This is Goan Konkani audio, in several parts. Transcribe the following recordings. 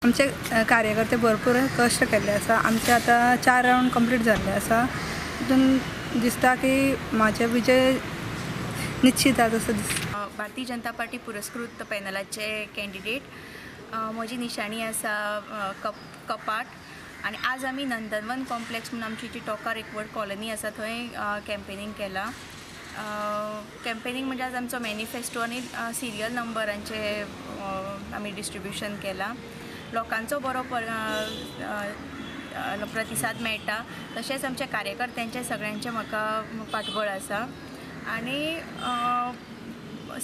आमचे कार्यकर्ते भरपूर कश्ट केल्ले आसा. आमचे आतां चार रावंड कंप्लीट जाल्ले आसा. तितून दिसता की म्हाजे विजय निश्चीत आसा असो दिसता. भारतीय जनता पार्टी पुरस्कृत पॅनलाचे कॅन्डिडेट. म्हजी निशाणी आसा कपाट आनी आज आमी नंदनवन कॉम्प्लेक्स म्हणून आमची जी टोकार एकवट कॉलनी आसा थंय कॅम्पेनींग केलां. कॅम्पेनींग म्हणजे आज आमचो मॅनिफेस्टो आनी सिरियल नंबरांचे आमी डिस्ट्रिब्युशन केलां. लोकांचो बरो प्रतिसाद मेळटा, तशेंच आमच्या कार्यकर्त्यांचे सगळ्यांचे म्हाका पाठबळ आसा आनी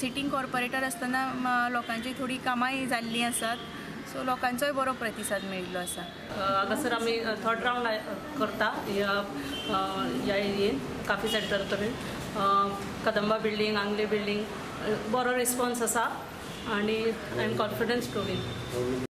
सिटींग कॉर्पोरेटर आसतना लोकांची थोडी कामांय जाल्लीं आसात, सो लोकांचोय बरो प्रतिसाद मेळिल्लो आसा. हांगासर आमी थर्ड रावंड करता ह्या ह्या एरियेन काफी सेंटर कडेन, कदंबा बिल्डींग, आंगले बिल्डींग. बरो रिस्पॉन्स आसा आनी I am confidence to win.